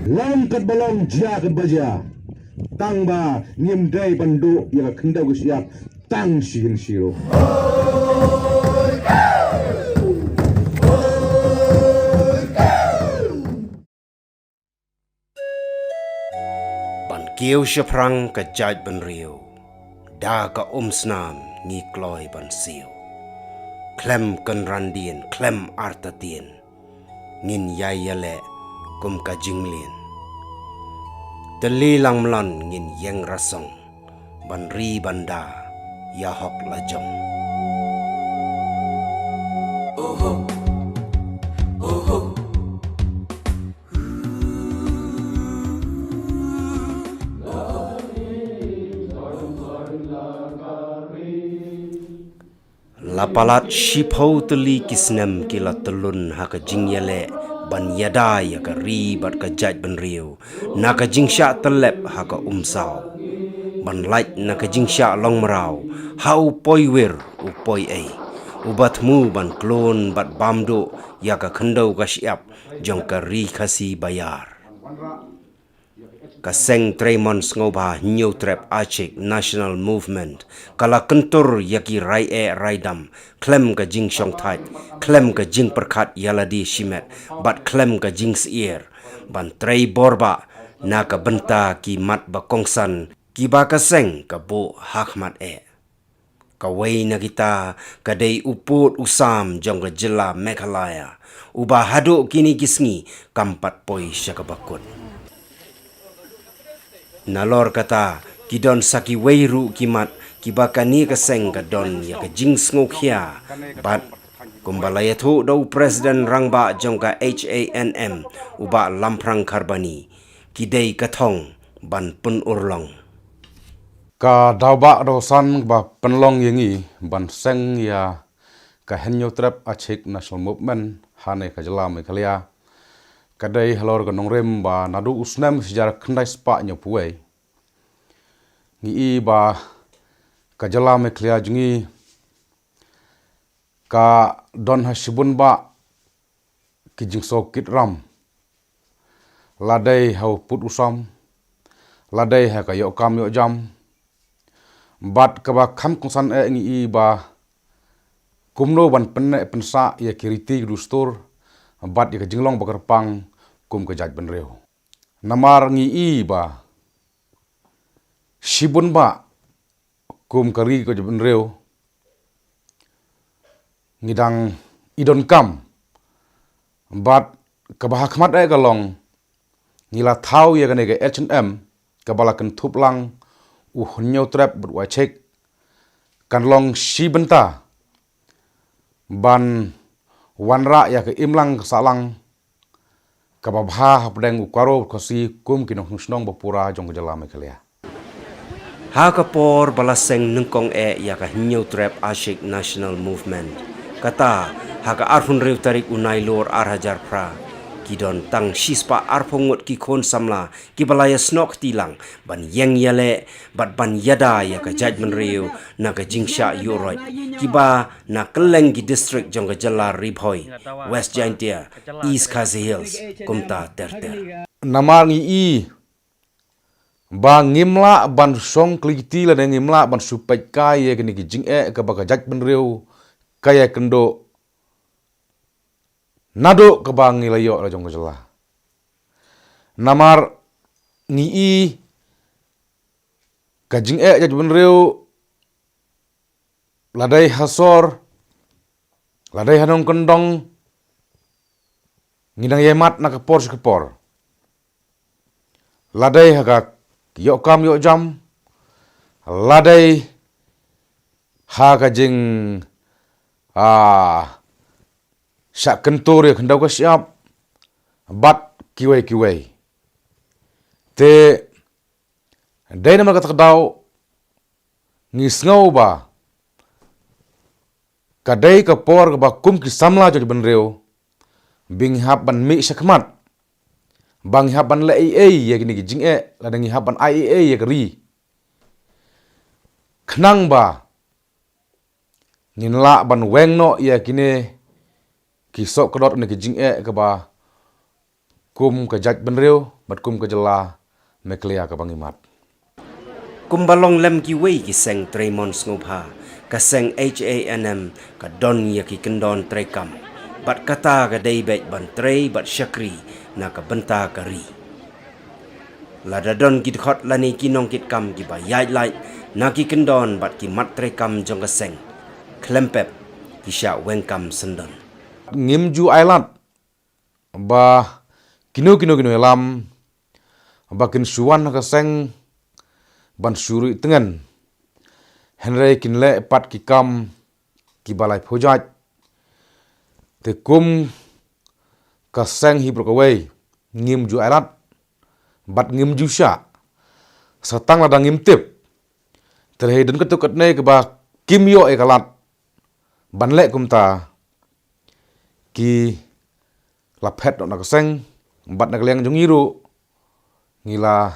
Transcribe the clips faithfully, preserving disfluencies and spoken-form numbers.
Long katba long, jia katba jia. Tang ba ngim dei ban duh ïa ka khyndew ka shyiap tang shi hynriew. Ban kiew shaphrang ka jaitbynriew, da ka umsnam ngi kloi ban siew. Khlem kynran dien, khlem artatien, ngin ïai ïaleh kum ka jinglien. Tylli lang mlon ngin ïeng rasong, ban ri ban da ïa hok la jong. La palat shiphew tylli ki snem ki la tyllun ha ka jingïaleh ban ïada ïa ka ri bad ka jaitbynriew, na ka jingshah tyllep ha ka umsaw, ban lait na ka jingshah longmraw ha u poiwir u poiei, uba thmu ban klun bad bam duh ïa ka khyndew ka shyiap jong ka ri Khasi baïar. Ka seng trei mon sngewbha Hynñiewtrep Achik National Movement ka la kyntur ïa ki rai eh rai dam khlem ka jingshongthait, khlem ka jingpyrkhat ïalade shimet, bad khlem ka jingsyier, ban trei borbah na ka bynta ki mat ba kongsan kiba ka seng ka buh ha khmat eh. Kawei na kita ka dei u pud u sam jong ka jylla Meghalaya, uba haduh kine ki sngi kam pat poi sha kaba kut. Nalor kata, ki don sa kiwei ruh ki mat kiba kane ka seng ka don ïa ka jingsngewkhia bad, kumba la ïathuh da u President Rangbah jong ka H A N M, u Bah Lamphrang Kharbani, ki dei ka thong ban pynurlong. Ka daw ba ka daw san kaba pynlong ïa ngi ban seng ïa ka Hynñiewtrep Achik National Movement hane ka jylla Meghalaya ka dei halor ka nongrim ba naduh u snem shijar khyndai spah hynñiewphew wei, ngi i ba ka jylla Meghalaya jong ngi ka don ha shibun bah ki jingsngewkit ram. La dei ha u pud u sam, la dei ha ka ïoh kam ïoh jam. Bad kaba kham kongsan eh ngi i ba kumno ban pynneh pynsah ïa ki riti ki dustur bad ïa ka jinglong ba kyrpang kum ka jaitbynriew. Namar ngi i ba shibun bah kum ka ri ka jaitbynriew ngi dang i donkam. Bad kaba ha khmat eh ka long, ngi la thaw ïa kane ka H and M kaba la kynthup lang u Hynñiewtrep bad u Achik, kan long shi bynta ban wanrah ïa ka imlang ka sahlang kaba bha hapdeng u Garo Khasi kum ki nongshong shnong ba pura jong ka jylla Meghalaya. Ha ka por ba la seng nyngkong eh ïa ka Hynñiewtrep Achik National Movement, kata ha ka arphew hynriew tarik u Nailur ar hajar phra, ki don tang shispah arphew ngut ki khun samla kiba la ïasnoh kti lang ban ïeng ïaleh bad ban ïada ïa ka jaitbynriew na ka jingshah ïuh roit, kiba na kylleng ki district jong ka jylla Ri Bhoi, West Jaintia, East Khasi Hills, kumta ter ter. Namar ngi i ba ngim lah ban shong kli kti lane ngim lah ban shu peit kai ïa kine ki jingeh kaba ka jaitbynriew ka ïakynduh naduh kaba ngi la ïoh la jong ka jylla. Namar ngi i ka jingeh jaitbynriew, la dei ha sor, la dei ha nongkyndong, ngi dang ïai mad na ka por sha ka por. La dei ha ka ïoh kam ïoh jam, la dei ha ka jing, ah, shah kyntur ïa ka khyndew ka shyiap bad kiwei kiwei. Te dei namar kata ka daw ngi sngew ba ka dei ka por kaba kum ki samla jong ka jaitbynriew ba ngi hap ban mih sha khmat, ba ngi hap ban leh ei ei ïa kine ki jingeh lane ngi hap ban ai ei ei ïa ka ri, khnang ba ngin lah ban weng noh ïa kine ki sohkdot ne ki jingeh kaba kum ka jaitbynriew bad kum ka jylla Meghalaya kaba ngi mat. Kumba long lem kiwei ki seng treimon sngewbha, ka seng H A N M ka don ïa ki kyndon treikam bad kata ka dei beit ban trei bad shakri na ka bynta ka ri. Lada don ki dkhot lane ki nongkitkam kiba ïaid lait na ki kyndon bad ki mat treikam jong ka seng, khlem pep ki shah weng kam syndon. Ngim ju ai lad ba kino kino kino ïalam ba kin shu wan ha ka seng ban shu rieh tngen, hynrei kin leh pat ki kam kiba lai phew jait. Te kum ka seng hi baroh kawei, ngim ju ai lad bad ngim ju shah, sa tang lada ngim tip. Te hei don katto katne kaba kim ïoh ïa ka lad ban leh kumta, ki la phet noh na ka seng bad na ka liang jong ngi ruh ngi la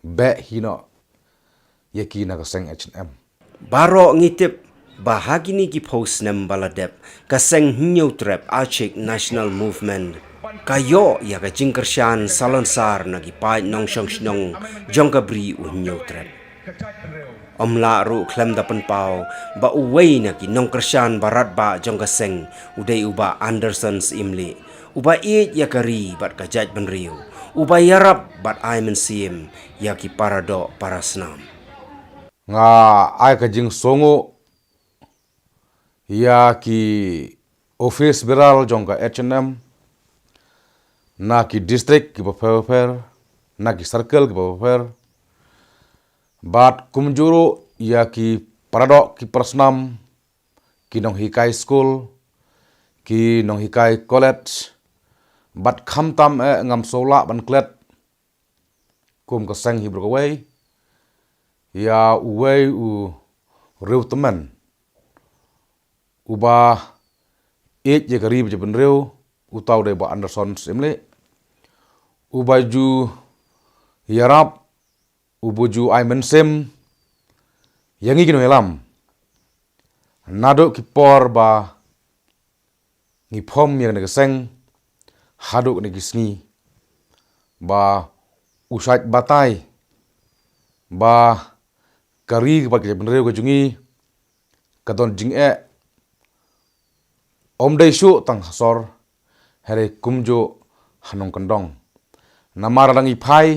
beh hi noh ïa ki na ka seng H A N M. Baroh ngi tip ba ha kine ki phew snem ba la dep, ka seng Hynñiewtrep Achik National Movement ka ïoh ïa ka jingkyrshan salonsar na ki paid nongshong shnong jong ka Bri u Hynñiewtrep. Ym lah ruh khlem da pynpaw ba uwei na ki nongkyrshan baratbah jong ka seng u dei u Bah Anderson Syiemlieh, uba ïeit ïa ka ri bad ka jaitbynriew, uba ïarap bad ai mynsiem ïa ki paradoh parasnam. Nga ai ka jingsngew ïa ki office bearer jong ka H A N M na ki district kiba pher pher, na ki circle kiba pher pher, bad kumjuh ruh ïa ki paradoh ki parasnam, ki nonghikai skul, ki nonghikai college, bad khamtam eh ngam sngewlah ban klet kum ka seng hi baroh kawei ïa uwei u riewtymmen uba ïeit ïa ka ri bad jaitbynriew, uta u dei Bah Anderson Syiemlieh, uba ju ïarap, uba ju ai mynsiem ïa ngi ki nongïalam naduh ki por ba ngi form ïa kane ka seng haduh kane ka sngi, ba u shait batai ba ka ri bad ka jaitbynriew ka jong ngi ka don jingeh, ym dei shuh tang ha sor, hynrei kumjuh ha nongkyndong. Namar lada ngi phai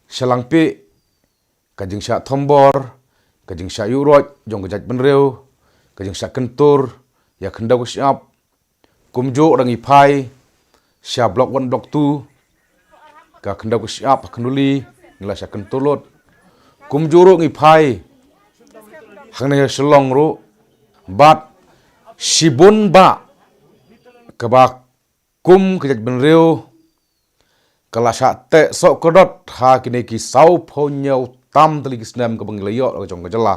sha Langpih, ka jingshah thombor, ka jingshah ïuhroit jong ka jaitbynriew, ka jingshah kyntur ïa ka khyndew ka shyiap. Kumjuh lada ngi phai sha Block One, Block Two, ka khyndew ka shyiap ha Khanduli, ngi la shah kyntur lut. Kumjuh ruh ngi phai hangne ha Shillong ruh, bad shibun bah kaba kum ka jaitbynriew ka la shah teh sohkdot ha kine ki saw phew hynñiew tam tylli ki snem kaba ngi la ïoh la ka jong ka jylla.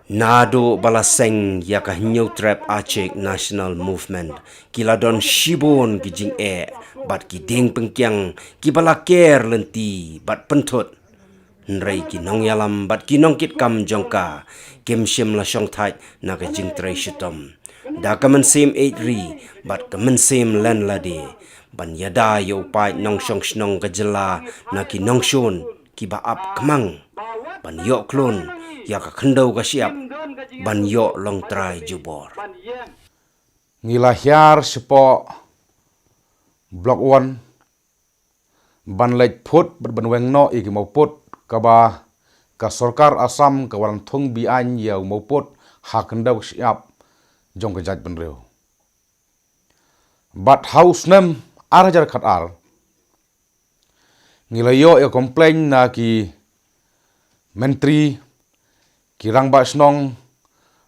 Naduh ba la seng ïa ka Hynñiewtrep Achik National Movement, ki la don shibun ki jingeh bad ki dieng pynkiang kiba la ker lynti bad pynthut. Hynrei ki nongïalam bad ki nongkitkam jong ka kim shym la shongthait na ka jingtrei shitom. Da ka mynsiem ïeit ri bad ka mynsiem len lade, ban ïada ïa u paid nongshong shnong ka jylla na ki nongshun kiba ap khmang, ban ïoh khlun ïa ka khyndew ka shyiap, ban ïoh long trai jubor. Ngi la hiar shapoh Block One ban leit phut bad ban weng noh ïa ki mawpud kaba ka sorkar Assam ka wan thung beaiñ ïa u mawpud ha khyndew ka shyiap jong ka jaitbynriew. Bad ha u snem ar hajar khatar, ngi la ïoh ïa complain na ki myntri, ki rangbah shnong,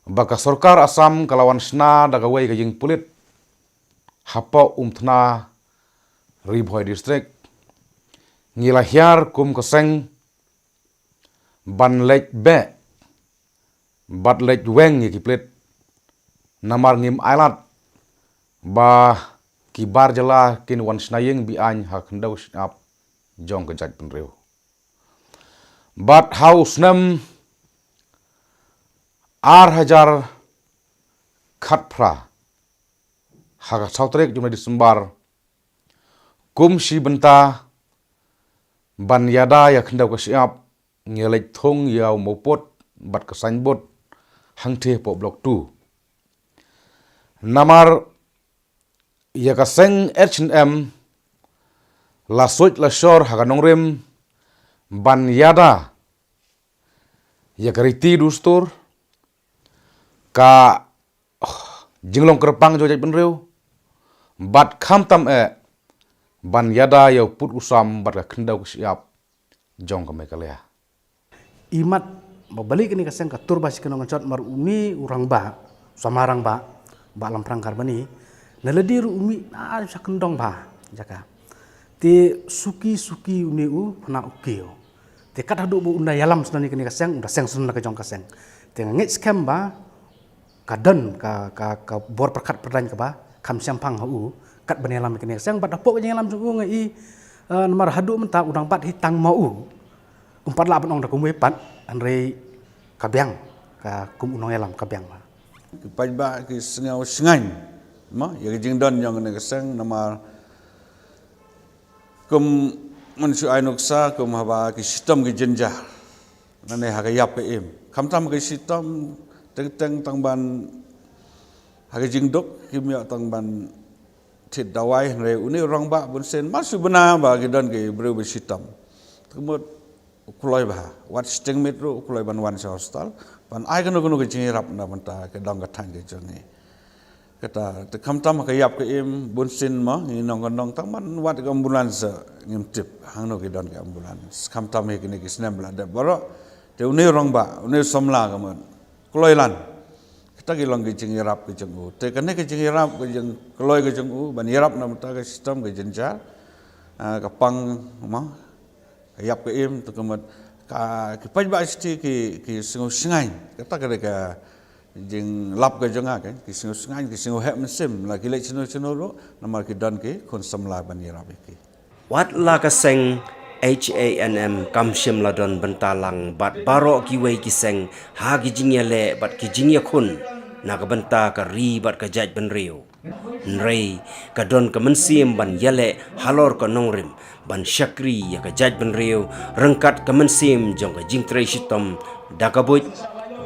ba ka sorkar Assam ka la wan shna da kawei ka ïing pulit hapoh Umthna, Ri Bhoi District. Ngi la hiar kum ka seng ban leit beh bad leit weng ïa ki pulit, namar ngim ailad ba ki bar jylla kin wan shna ïing beaiñ ha khyndew shyiap jong ka jaitbynriew. Bad ha u snem ar hajar khatphra, ha ka saw tarik jong December, kum shi bynta ban ïada ïa ka khyndew ka shyiap, ngi leit thung ïa u mawpud bad ka signboard hangtei hapoh Block two. Namar ïa ka seng H N M la suid la shor ha ka nongrim ban ïada ïa ka riti dustur, ka jinglong kyrpang jong ka jaitbynriew, bad khamtam eh ban ïada ïa u pud u sam bad ka khyndew ka shyiap jong ka Meghalaya. Imat ba balei kane ka seng ka tur ba shi kynong kan shot mar une u rangbah, u samla rangbah, Bah Lamphrang Kharbani, na lade ruh u mih na sha kyndong ba jaka. Te suki suki une u phna u kiew. Te kat haduh ba un da ïalam sngewbha ïa kane ka seng, un da seng sngewbha ka jong ka seng. Te nga ngeit skhem ba ka don ka, ka, ka bor pyrkhat pyrdaiñ kaba kham shemphang ha u kat ban ïalam ïa kane ka seng, bad hapoh ka jingïalam jong u nga i, eh, namar haduh mynta u dang bat hi tang ma u. Um pat lah ban ong da kumwei pat, hynrei ka biang, ka kum u nongïalam ka biang ma. Ki paidbah ki sngew shngaiñ ma ïa ka jingdon jong kane ka seng, namar kum mynshuwa ai nuksa kum haba ki shitom ki jynjar, nane ha ka ïap ka im, khamtam ha ka shitom, teng teng tang ban, ha ka jingduk kim ïoh tang ban thied dawai, hynrei une u rangbah bunsien mar shu bna ba ki don ki briew ba shitom. Te ka mut u kloi bha, wat shiteng miet ruh u kloi ban wan sha hospital ban ai kano kano ka jingïarap na bynta ka dong ka thaiñ ka jong ngi. Kata te khamtam ha ka ïap ka im bunsien ma ngi nongkyndong tang ban wad ka ambulance ngim tip hangno ki don ki ambulance, khamtam ha kine ki snem ba la dep baroh. Te une u rangbah, une u samla ka mut kloi lan. Kata ki long ki jingïarap ka jong u. Te kane ka jingïarap ka jong, kloi ka jong u ban ïarap na bynta ka shitom ka jynjar, ah, ka pang ma ka ïap ka im, te ka mut ka, ki paidbah shithi ki, ki sngew shngaiñ. Kata ka dei ka jinglap ka jong nga, ki sngew shngaiñ, ki sngew heh mynsiem, la ki leit shano shano ruh, namar ki don ki khun samla ban ïarap ïa ki. Wat la ka seng H A N M kam shym la don bynta lang bad baroh kiwei ki seng ha ki jingïaleh bad ki jingïakhun na ka bynta ka ri bad ka jaitbynriew. Hynrei ka don ka mynsiem ban ïaleh halor ka nongrim ban shakri ïa ka jaitbynriew ryngkat ka mynsiem jong ka jingtrei shitom da ka buit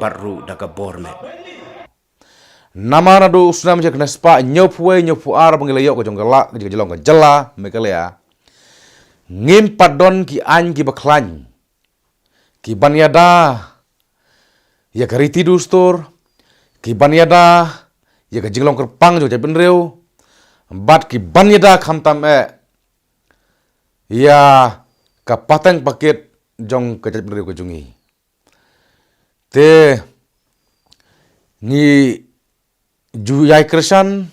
bad ruh da ka bor met. Namar naduh u snem shi hajar khyndai spah hynñiewphew wei hynñiewphew ar ba ngi la ïoh ka jong ka la, ka jinglong ka jylla Meghalaya, ngim pat don ki aiñ kiba khlaiñ ki ban ïada ïa ka riti dustur, ki ban ïada ïa ka jinglong kyrpang jong ka jaitbynriew, bad ki ban ïada khamtam eh ïa ka pateng pakit jong ka jaitbynriew ka jong ngi. Te ngi ju ïai kyrshan,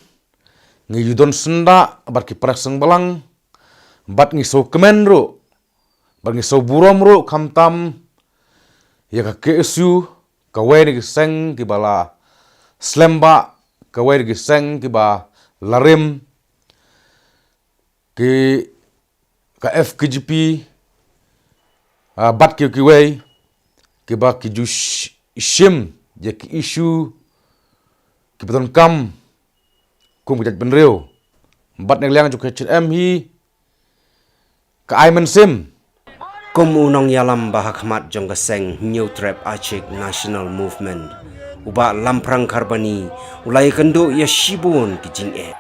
ngi ju don syndah bad ki para seng balang, bad ngi sngewkmen ruh, bad ngi sngew burom ruh khamtam ïa ka K S U, kawei na ki seng kiba la slem bha, kawei na ki seng kiba la rim, ki, ka F K J P, ah, bad ki, kiwei kiba ki ju sh-, shim ïa ki issue kiba donkam kum ka jaitbynriew. Bad na ka liang jong ka H A N M hi ka ai mynsiem. Kum u nongïalam ba ha khmat jong ka seng Hynñiewtrep Achik National Movement, u Bah Lamphrang Kharbani u la ïakynduh ïa shibun ki jingeh.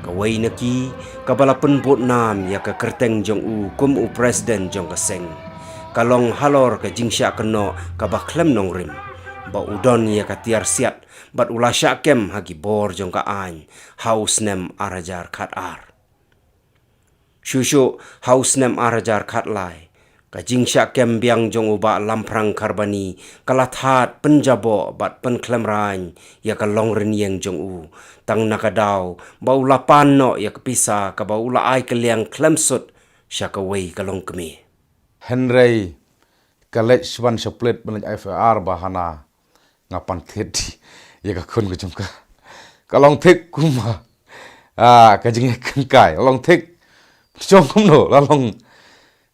Kawei na ki kaba la pynbud nam ïa ka kyrteng jong u kum u president jong ka seng ka long halor ka jingshah kynnoh kaba khlem nongrim, ba u don ïa ka tiar siat bad u la shah kem ha ki bor jong ka aiñ ha u snem ar hajar khatar. Shuh shuh ha u snem ar hajar khatlai, ka jingshah kem biang jong u Bah Lamphrang Kharbani ka la thad pynjaboh bad pynkhlem raiñ ïa ka longrynïeng jong u, tang na ka daw ba u la pan noh ïa ka pisa kaba u la ai kylliang khlem sut sha kawei ka longkmie. Hynrei ka leit shuwa sha pulit ban leit F I R ba hana nga pan thied ïa ka khun ka jong ka. Ka long thik kumba, ah, ka jingeh kynkai, long thik. Shong kumno, la long.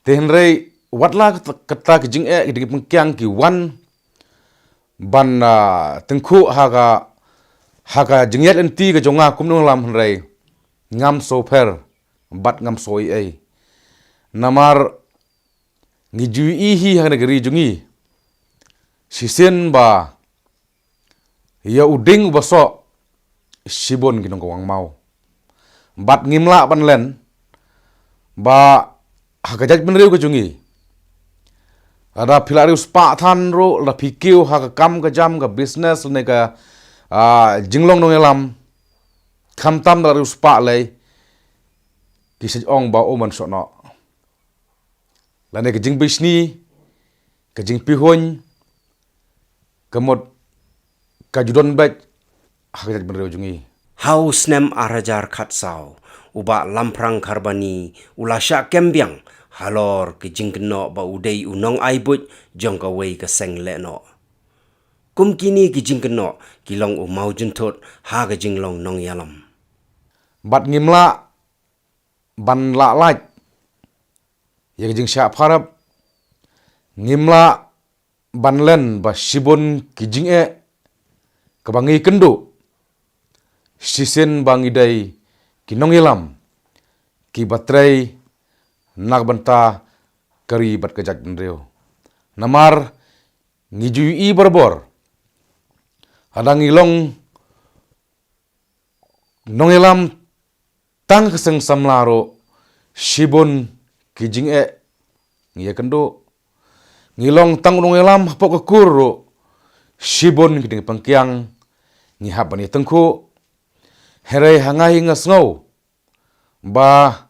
Te hynrei, wat la kata, kata ka jingeh, ki dei ki pynkiang ki wan ban, ah, tyngkhuh ha ka, ha ka jingïaid lynti ka jong nga kum u nongïalam, hynrei ngam sngewpher bad ngam sngew ei ei. Namar ngi ju ïohi hi ha kane ka ri jong ngi, shisien ba ïa u dieng uba soh, shibun ki nongkawang maw. Bad ngim lah ban len ba ha ka jaitbynriew ka jong ngi, lada phi la riewspah than ruh, lada phi kiew ha ka kam ka jam, ka business, lane ka, ah, jinglong nongïalam, khamtam da la riewspah lei, ki sa ong ba u man soh noh. Lane ka jingbishni, ka jingpihuiñ, ka mut ka ju don beit ha ka jaitbynriew jong ngi. Ha u snem ar hajar khatsaw, u Bah Lamphrang Kharbani u la shah kem biang halor ka jingkynnoh ba u dei u nongai buit jong kawei ka seng lehnoh. Kum kine ki jingkynnoh ki long u mawjynthut ha ka jinglong nongïalam. Bad ngim lah ban lah lait ïa ka jingshah pharap, ngim lah ban len ba shibun ki jingeh kaba ngi kynduh, shisien ba ngi dei ki nongïalam kiba trei na ka bynta ka ri bad ka jaitbynriew. Namar ngi ju ïohi barabor, lada ngi long nongïalam tang ka seng samla ruh, shibun ki jingeh ngi ïakynduh. Ngi long tang u nongïalam hapoh ka kur ruh, shibun ki diengpyngkiang ngi hap ban ïatyngkhuh. Hynrei ha nga hi nga sngew ba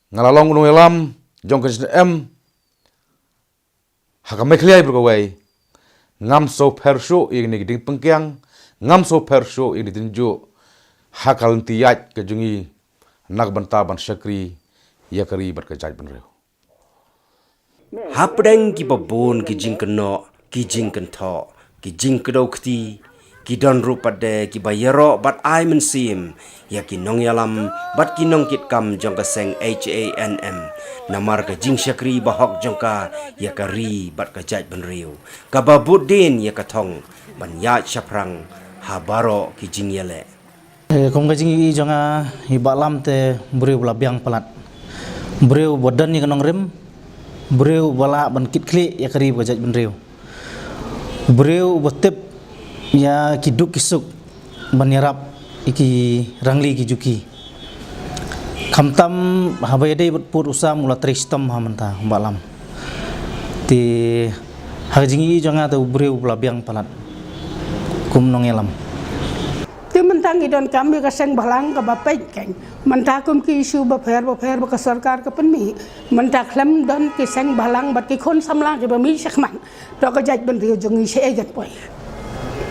nga la long u nongïalam jong ka G N R M ha ka Meghalaya baroh kawei, ngam sngewpher shuh ïa kine ki diengpyngkiang, ngam sngewpher shuh ïa kine ki diengjuh ha ka lynti ïaid ka jong ngi na ka bynta ban shakri ïa ka ri bad ka jaitbynriew. Hapdeng kiba bun ki jingkynnoh, ki jingkynthoh, ki jingkdew kti, ki don ruh pat de kiba ïaroh bad ai mynsiem ïa ki nongïalam bad ki nongkitkam jong ka seng H A N M namar ka jingshakri bahok jong ka ïa ka ri bad ka jaitbynriew, kaba bud dien ïa ka thong ban ïaid shaphrang ha baroh ki jingïaleh. Eh, kum ka jingïohi jong nga, i Bah Lam te briew ba la biang palat. Briew ba don ïa ka nongrim, briew ba lah ban kit khlieh ïa ka ri bad ka jaitbynriew. Briew ba tip ïa ki duk ki suk ban ïarap ïa ki rangli ki juki. Khamtam haba ïadei bad pud u sam u la trei shitom ha mynta Bah Lam. Te ha ka jingïohi jong nga te u briew ba la biang palat kum nongïalam. Te mynta ngi donkam ïa ka seng bhalang kaba peit keiñ. Mynta kum ki issue bapher bapher ba ka sorkar ka pynmih. Mynta khlem don ki seng bhalang bad ki khun samla kiba mih shakhmat, to ka jaitbynriew jong ngi shaei kan poi.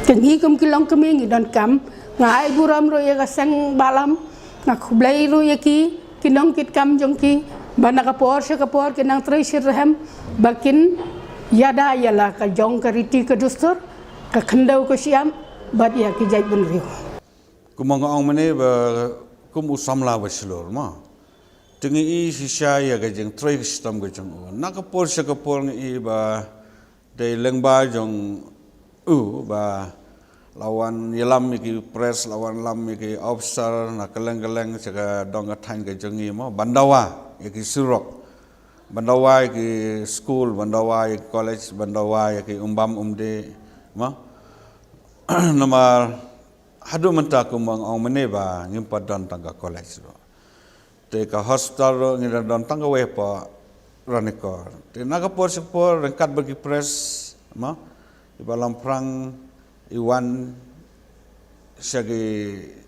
Te ngi kum ki longkmie ngi donkam, nga ai burom ruh ïa ka seng Bah Lam, nga khublei ruh ïa ki, ki nongkitkam jong ki, ba na ka por sha ka por ki nang trei shitrhem ba kin ïada ïa la ka jong ka riti ka dustur, ka khyndew ka shyiap bad ïa ki jaitbynriew. Kumba nga ong mynne ba kum u samla ba shlur mo. Te ngi i shisha ïa ka jingtrei ka shitom ka jong u. Na ka por sha ka por ngi i ba dei lyngba jong u ba la wan ïalam ïa ki press, la wan lam ïa ki officer na kylleng kylleng sha ka dong ka thaiñ ka jong ngi mo, ban dawa ïa ki surok, ban dawa ïa ki skul, ban dawa ïa ki college, ban dawa ïa ki umbam umdih mo. Namar haduh mynta kumba nga ong mynne ba ngim pat don tang ka college ruh. Te ka hospital ruh ngi don tang kawei hapoh Ranikor. Te na ka por sha ka por ryngkat bad ki press mo, i Bah Lamphrang i wan sha ki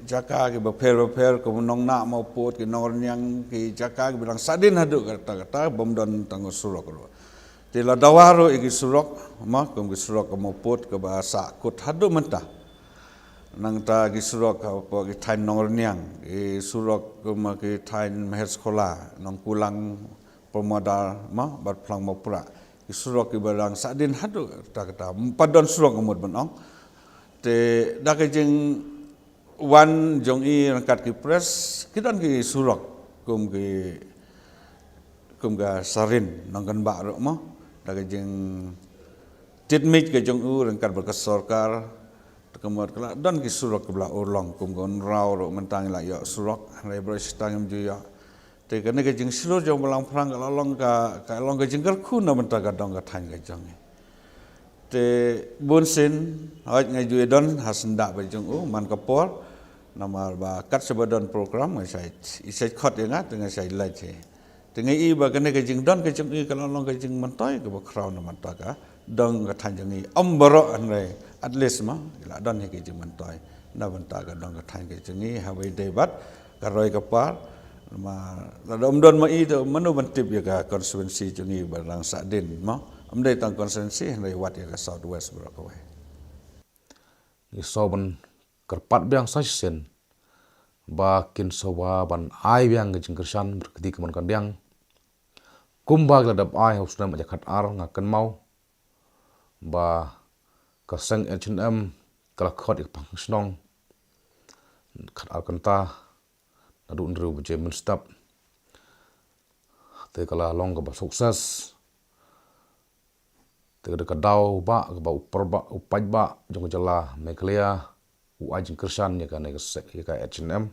jaka kiba pher ba pher, kum Nongnah, Mawpud, ki Nongrynïeng, ki jaka kiba dang sahdien haduh katta katta, bym don tang u surok ruh. Te la dawa ruh ïa ki surok mo, kum ki surok ka Mawpud kaba sah kut haduh mynta. Nangta ki surok hapoh ki thaiñ Nongrynïeng, ki surok kum ki thaiñ Mahershala, Nongkulang, Permadar mo bad Phlang Mawprah. Ki surok kiba dang sahdien haduh katta katta. Ym pat don surok nga mut ban ong. Te da ka jingwan jong i ryngkat ki press, ki don ki surok kum ki, kum ka Sarin, Nongkynbah ruh mo. Da ka jing tied miej ka jong u ryngkat bad ka sorkar. Te ka mut ka la don ki surok kiba la urlong kum ka Umraw ruh mynta ngi la ïoh surok, hynrei baroh shi tang ngim ju ïoh. Te kane ka jingshlur jong Balang Phrang ka la long ka, ka long ka jingkyrkhu na bynta ka dong ka thaiñ ka jong ngi. Te bun sien, hooid nga ju ïadon ha syndah ba jong u man ka por, namar ba kat shaba don program nga shait, i shait khot ïa nga te nga shait leit hi. Te nga i ba kane ka jingdon ka jong i ka la long ka jingmyntoi kaba khraw na bynta ka dong ka thaiñ jong i, ym baroh hynrei at least ma la don hi ka jingmyntoi na bynta ka dong ka thaiñ ka jong i ha ba ïadei bad ka roi ka par. Ma lada ym don ma i te mano ban tip ïa ka constituency jong i ba dang sah dien ma, ym dei tang constituency hynrei wat ïa ka South West baroh kawei. Ngi sngewbha ban kyrpad biang sa shisien ba kin sngewbha ban ai biang ka jingkyrshan bad ka kti kamon kadiang. Kumba ki la dep ai ha u snem ar hajar khatar, nga kynmaw ba ka seng H N M ka la khot ïa ka pang shnong khatar kynta naduh hynriew baje mynstep. Te ka la long kaba success. Te ka dei ka daw ba kaba u paidbah, u paidbah jong ka jylla Meghalaya u ai jingkyrshan ïa kane ka se-, ïa ka H N M.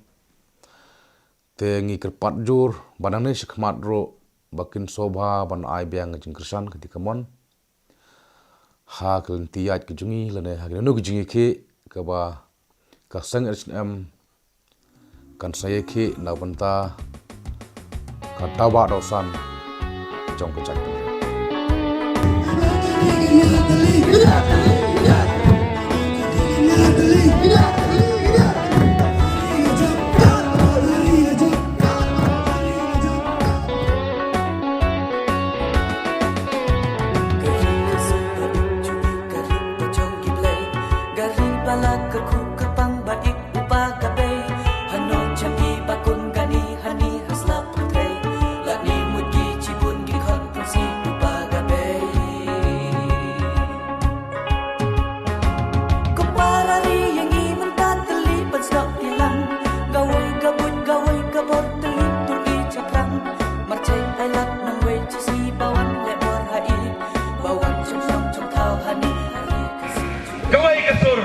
Te ngi kyrpad jur ba nangne shakhmat ruh ba kin sngewbha ban ai biang ka jingkyrshan ka kti kamon ha ka lynti ïaid ka jong ngi lane ha kino kino ka jingïakhih kaba ka seng H N M kan sa ïakhih na bynta ka daw ba daw san jong ka jaitbynriew. Kawei ka sur,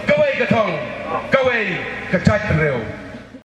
kawei ka thong, kawei ka jaitbynriew.